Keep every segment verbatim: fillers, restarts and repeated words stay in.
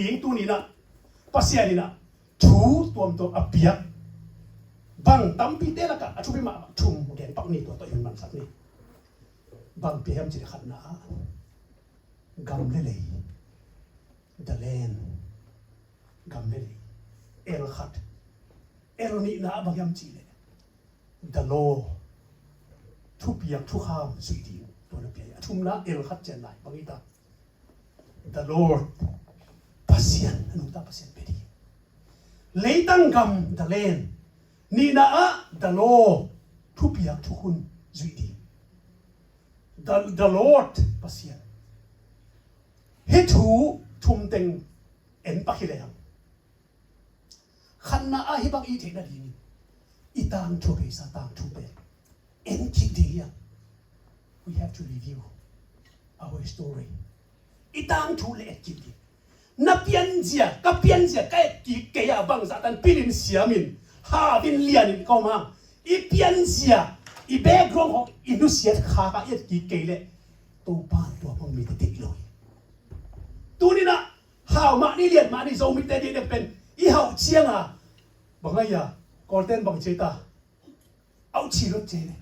Ding tuni-in ah Pasian in ah thu tuamtuam a piak bang tampite lakah a thupi mahmah thum gen pak ni, tua tawh i hun mansak ni. Bang pia hiam cih leh khatna ah gam le lei, the land, gam le lei. El khat. El nihna ah bang hiam cih leh the law, thupiak thukham zuih ding, tua na pia hi. A thumna el khat cian lai bang hi ta? The Lord, Pasian, a nungta Pasian pia ding. Leitang gam, the land. Nihna ah the law, thupiak thukhun zuih ding. The, the Lord, Pasian. Hih thu thum teng en pak hi lehang, khatna ah hih bang i theih nadingin i tangthu, beisa tangthu pen en kik ding hi hang. We have to review our story. I tangthu le en kik ding. Na pianzia, ka pianzia ka et kik kei a, bangzah tan pilin siamin, havin lianin ka om hang. I pianzia, i background hong i nusiat khak a i et kik kei leh Topa tua bang mite deih lo hi. Tuni-in ah hau mah ni, lian mah ni, Zomite deih dek pen i hauh ciang a, bang ai a, Kawlten bang ci ta, auh ci lo ci ne.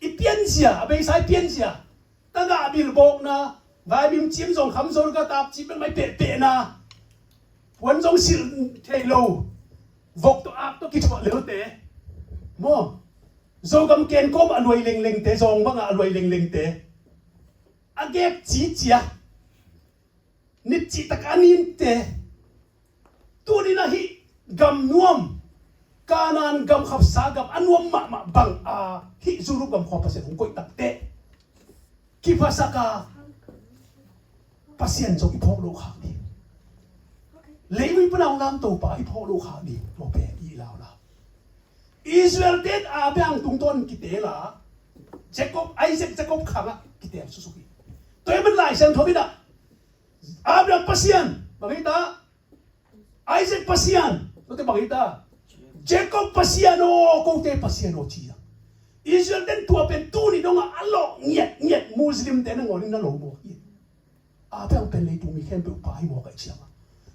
I pianzia, a beisa i pianzia, tagah bilbawkna, vaimim cim zong kham zong ka tap cim bek mai pehpehna, puan zong silh thei lo, vok tawh ak tawh kithuah lelte maw. Zogam kenkawm a luai lenglengte, zawng bangah a luai lenglengte, a gek cicia, nitcih tak a ninte. Tuni-in ah hih gam nuam, Kanaan gam, khapsa gam, a nuam mahmah bang a hih Europe gam khua Pasian hong koih takteh kiphasak a, Pasian zong i phawk loh khak ding. Leivui pan a hong lam Topa i phawk loh khak ding, tua pen i laulau. Israel-te in Abraham tungtawn kiteel a, Jacob, Isaac, Jacob khangah kiteel susuk hi. Tua ahih man Lai Siangtho in ah Abraham Pasian bang hi ta? Isaac Pasian, tua teh bang hi ta? Jacob Pasian aw, kote Pasian aw ci a. Israel-te in tua pen tuni dongah a lawh ngiatngiat, Muslim-te nangawn in na lo mawk hi. Abraham pen leitung mi khempeuh pa hi mawk ahih ciangin.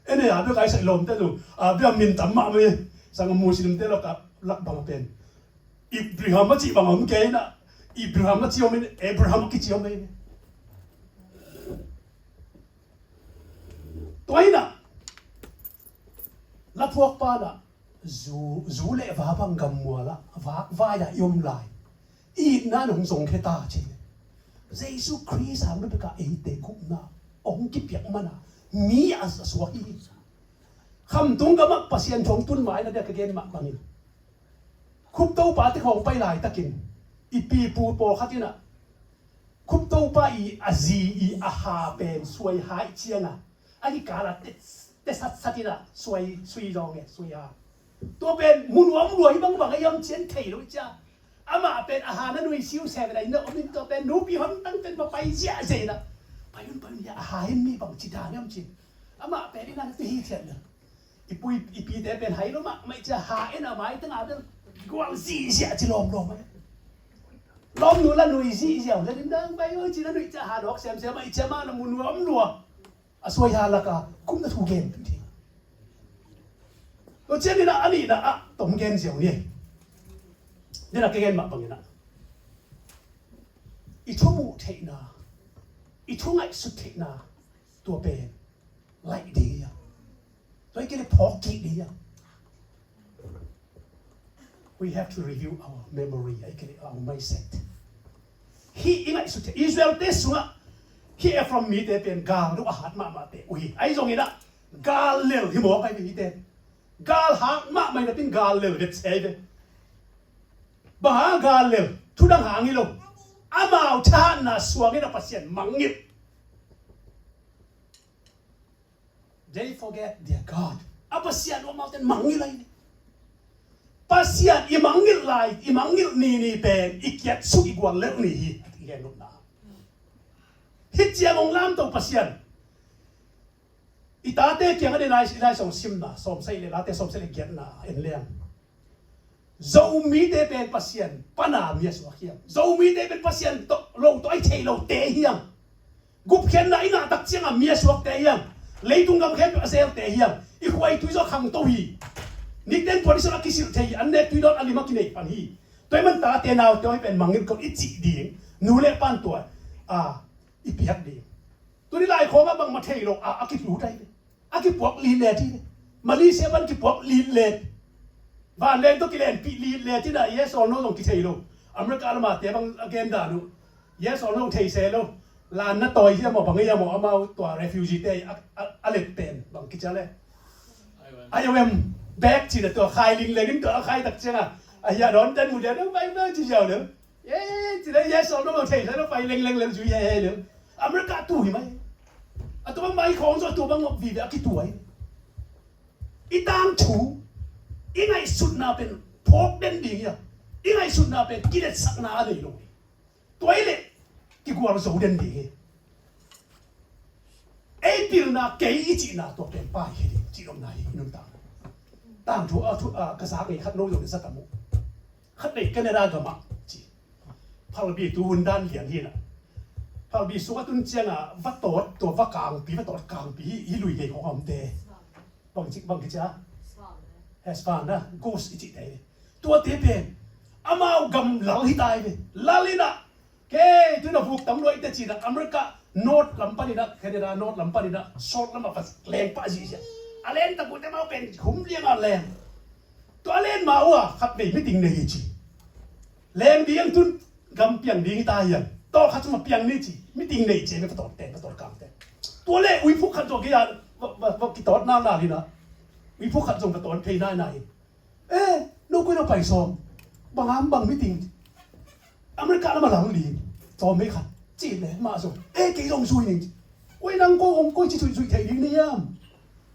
En e, Abraham ka Isaac lawmte zong Abraham min tam mahmah e. Sang Muslim-te lak bang pen Ibrahim a cih bang om kei in ah, Ibrahim a ci om in, Abraham a kici om e. Tua in ah laphuakpa in ah zu, zu le va bang gammual ah va, vai-ah i om lai, i itna in hong zongkhia ta ci. Jesu Khrist hang bekbek a eite gupna hong kipiak man a mi a, a suak hi. Khamtung gamah Pasian thu hong tun ma-in a, bia ka gen mah bangin Khup Topa te khawng pai laitakin i pipu pawlkhat in ah Khup Topa i a zi i a ha pen suaiha i ciang a, a kikal a te, te satsat in ah suai, sui zawng e, suaiha. Tua pen mu nuam lua hi bangbang a hiam ci-in thei lo i cia. Amah pen a ha na nui siusiau in ah inn ah om in, tua pen nupi hon tang pen va pai ziahziah in ah, pai un, pai un, hiah a ha hi mi bang ci dan hiam ci-in. Amah pen inn ah na tu hithiat na. I pu i pite pen hai lo mahmah i cia, ha en a mai tengah bel gual zihziah ci lawmlawm a. Lawmnu la nui zihziah uh le lim dang pai uh ci na nuih cia, ha nawk semsem a i cia mah na mu nuam lua. A suaiha lakah kumna thu gen tu ding. Tua ciangin ah a nihna ah tawm gen ziau ni. Dena ka gen mah bangin ah i thu muh theihna, i thu ngaihsut theihna, tua pen laih ding hi a. Tua hi kei leh phawk kik ding hi a. We have to review our memory, ahih kei leh our mindset. Hih i ngaihsut theih Israel-te sungah hih Ephraim mite pen gal deuh a hat mahmahte uh hi. Ahi zongin ah gal lel hi mawk ahi ve hihte. Gal hat mahmah hi napi-in gal lel vetseh ahi ve. Bang hang gal lel? Thu dang hang hi lo. Amau thahatna suangin a Pasian mangngilh. They forget their God. A Pasian uh amaute in mangngilh ahi ve. Pasian i mangngilh lai, i mangngilh ni ni pen i kiatsuk, i guallelh ni hi, a ti gen nopna. Hih ciang hong lamto Pasian. I tate kiangah den lai, i Lai Siangtho simna sawmsagih le, Late sawmsagih le giatna en leng, Zomite pen Pasian pana mi a suak hiam? Zomite pen Pasian tawh lo tawh a i thei lote hiam? Gupkhiatna i ngah tak ciangah mi a suakte hiam? Leitung gam khempeuh a zelte hiam? I khua i tui zong khangto hi. Nikten puan i sawt a kisilh thei hi. An nek tui dawn a lim a kinei pan hi. Tua ahih man tate naute aw, hih pen mangngilh ko i cih ding. Nu le pa'n tua a i piak ding. Tuni lai khawng ah bangmah thei lo a, a kitut ahi ve. A kipuak litlet hi ve. Malaysia pan kipuak litlet. Vanleng tawh kilenpih litlet hi na, yes or no zong kithei lo. America lam a te bang a gen dan uh. Yes or no thei se lo. Lan na tawi hiam aw, bang hiam aw, amau tua refugee te a, a, a let pen bang kici a le. I O M bag ci na, tua khai lingleng in, tua a khai tak ciang a, a hia dawn ten mu dia dong bai bai ci ziau dong. Ye, ci le, yes or no thei se lo, pai leng leng leng zui he he leng. America tu hi mai. A tua bang mai khawng zaw, a tua bang ngop vive a kitua hi. I tangthu, i ngaihsutna pen phawk den ding hi a, i ngaihsutna pen kiletsakna a nei lo hi. Tua hi leh kigual zo den ding hi. Ei pilna, kei i cihna tua pen pa hi ding cih lomna hi i nuntak. Tangthu a thu a ka zak ngei khat no zo le za tam uh. Khat vei Canada gam ah ci. Phalbi tu hun dan lian hi na. Phalbi sung a tun ciang a va tawt, tua va kangpi, va tawt kangpi hi, hi lui gei khawng a omte. Bang ci, bang kici a? Hespan na, ghost i cih te. Tuate pen amau gam lal hi ta hi ve. Lal in a, kei tu na vuk tam luai te ci na, America North lam pan in a, Canada North lam pan in a, South lam a va leng pah zihziah. A len tak uh te amau pen hum liang a leng. Tua a len ma uh a khat vei meeting nei hi ci. Leng ding tun gam piang ding hi ta hiam? Tawh khat sung a piang ni ci. Meeting nei ci, me va tawt te, va tawt kang te. Tua le uiphuk khat zong kei a va, va, va kitawt nal nal hi na. Uiphuk khat zong va tawt phei nai nai hi. Eh, no koi na pai sawm. Bang am bang meeting. America lam a lang li. Sawm mei khat. Ci le mah zong. Eh, kei zong zui ning ci. Koi nang ko hong koi ci zui zui thei ding ni hiam?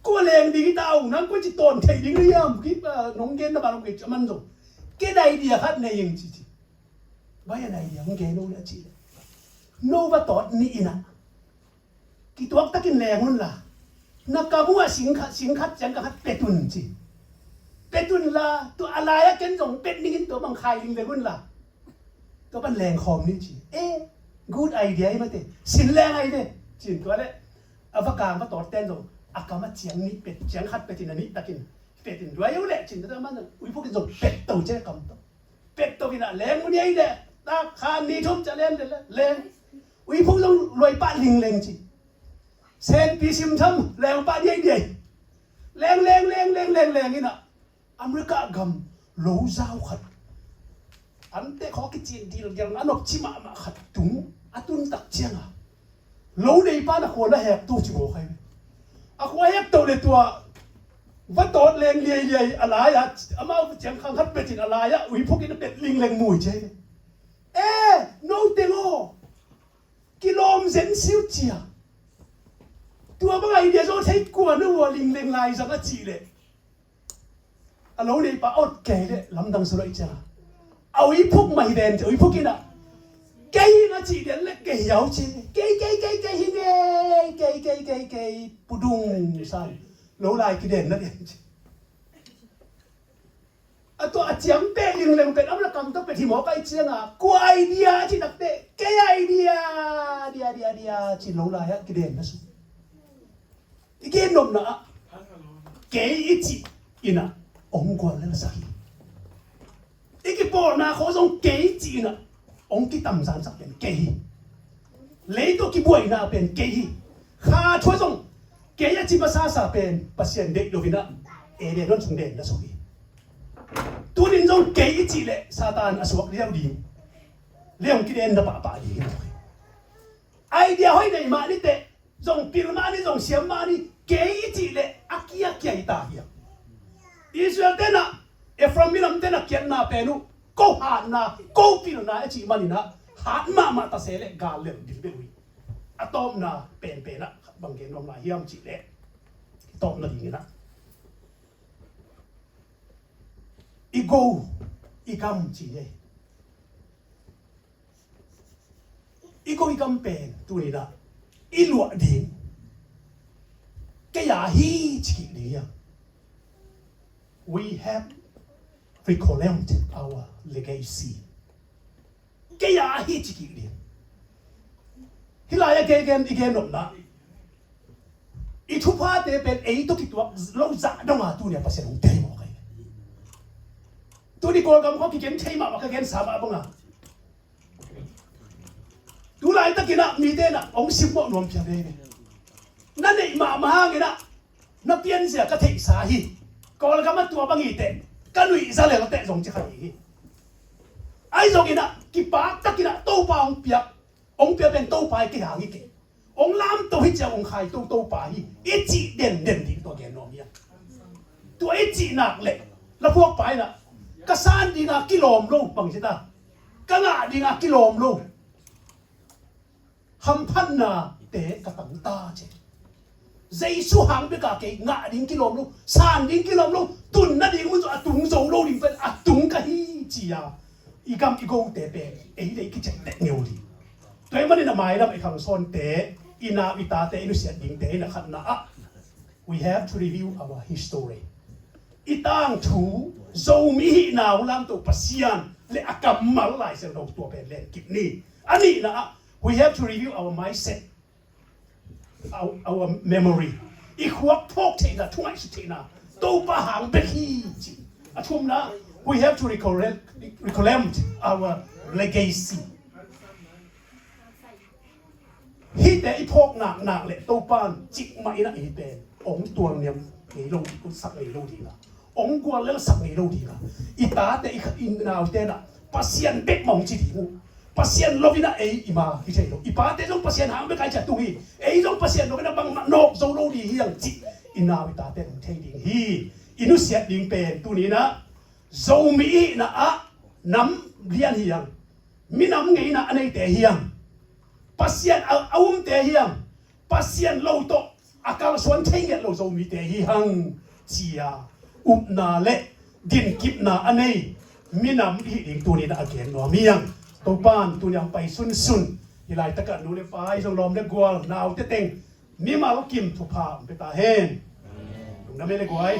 Ko leng ding hi ta uh, nang koi ci tawn thei ding ni hiam? Ki, ah, nong gen na ba nong gen ci a man zong. Kei na idea khat nei ing ci ci. Bai a na idea hong gen uh na ci le. No va tawt ni in a. Kituak takin leng un la. Na ka mu a sing khat, sing khat ciang ka khat pet un ci. Pet un la, tua a lai a ken zong pet ning in tua bang khai ling leng un la. Tua pan leng khawm ni ci. Eh, good idea hi mate. Sin leng ai ve. Cin tua le. A va kang va tawt ten zong. A kam a ciang ni pet, ciang khat pet in a ni takin. Pet in duai u le cin tua man uiphuk in zong pet to ce kam to. Pet to in a leng mu ni ai le. Tak khan ni thum ca len le leng. Uiphuk zong luai pah ling leng ci. Senpi sim tham leng pah ni ai ni ai. Leng, leng, leng, leng, leng, leng in a. America gam lo zau khat. An te khaw kicin dil gel a nop ci mahmah khat tung a tun tak ciang a. Lo nei pa na khuan a hek tu ci mawk hai. A khua hek to le tua. Va tawt leng liai liai a lai a. Amau ciang khang khat pet in a lai a. Uiphuk in a pet ling leng mui ci hai. Eh, no teng aw. Kilawm zen siu cia. Tua bang a idea zaw thei kua na ua ling leng lai zang a ci le. A lo nei pa ot kei le lamdang solo i cia. A uiphuk mah hi den cia, uiphuk in a. Kei hi nga ci den le kei hiau ci. Kei, kei, kei, kei hi ngei. Kei, kei, kei, kei. Pudung san. Lo lai ki den na den ci. A tua a ciam pek ling leng pek am la kam to pek hi mawk a i ciang a. Kua idea ci nak pek. Kei idea. Dia, dia, dia. Ci lo lai a ki den na su. I gen nopna ah kei i cih in ah hong gual lel sak hi. I kipawlna khawng zong kei i cih in ah hong kitamzansak pen kei hi. Lei tawh kibuaina pen kei hi. Kha thua zong kei a ci masasa pen Pasian deih lo in ah Eden huan sung den na suk hi. Tunin zong kei i cih leh Satan a suak liau ding. Lei hong kiden na pahpah ding hi. Idea hoih nei mah ni teh, zong pil mah ni, zong siam mah ni, kei i cih leh a kia kia i ta hiam? Israel tenah, Ephraim minam tenah kiatna pen uh, ko hatna, ko pilna a cih maninah, hat mahmah ta se leh gal lel dil bel uh hi. A tawpna penpenah bang gen nuam lai hiam cih leh, tawpna dinginah i go, i gam cih leh i ko i kam pen tuninah i luah ding. Kei a hi ci kik ding hiam? We have reclaimed our legacy. Kei a hi ci kik ding. Hih lai-ah kei gen i gen nopna I thuphate pen ei tawh kituak lo zah dong a tuni a Pasian hong thei mawk hi. Tuni Kawlgam khawng kigen thei mahmah ka gensa mah bang a, tu laitakin ah mite in ah hong simmawh nuam phial veve. Na neih mahmah hangin ah na pianzia ka theihsa hi. Kawlgam ah tua bang hi teh ka nuihza lel teh zong ci kha hi. Ahi zongin ah kipak takin ah Topa hong piak, hong piak pen Topa hi, kei hang hi kei. Hong lamto hi ciang hong khaito Topa hi i cih denden ding tua gen nuam hi a. Tua i cih nak leh laphuakpa in ah ka san ding a kilawm lo, bang ci ta, ka ngah ding a kilawm lo, hamphatnate ka tang ta ci. Jesu hang bek a kei ngah ding kilawm lo, san ding kilawm lo, tun nading mun zong a tung zo lo ding pen a tung ka hi ci a, i gam i gote pen ei le ei kician tek ngeu ding. Tua ahih manin a mailam i khangsawnte, i nau i tate, i nusiat dingte in a khatna ah we have to review our history. I tangthu, Zomi hihna uh lamto Pasian le a kammal Lai Siangtho tua pen lenkip ni. A nihna ah we have to review our mindset, our, our memory. I khuak phawk theihna, thu ngaihsut theihna Topa hang bek hi ci. A thumna, we have to recollect, recollect our legacy. Hihte i phawk naknak le Topa in cikmah in ah ei pen hong tualniam ngei lo ding, sak ngei lo ding a, hong guallelsak ngei lo ding a, i tate i kha-, i naute in ah Pasian bek mah hong ci ding uh. Pasian lo in ah ei i ma hi thei lo. I pate zong Pasian hang bek a i ciah tung hi. Ei zong Pasian lo in ah bangmah nawk zo lo ding hi hang cih i nau i tate in hong thei ding hi. I nusiat ding pen tuni in ah Zomi ihihna ah nam lian hi hang, minam ngeina a neite hi hang, Pasian a, a umte hi hang, Pasian lo tawh a kalsuan thei ngiat lo Zomite hi hang ci a upna le ginkipna a nei minam i hih ding tuni in ah a gen nuam hi hang. Topa in tuni a hong pai sunsun hih laitak ah nu le pa, i zong lawm le gual, naute teng mimal kim thupha hong pia ta hen. Lungdam ei le guai.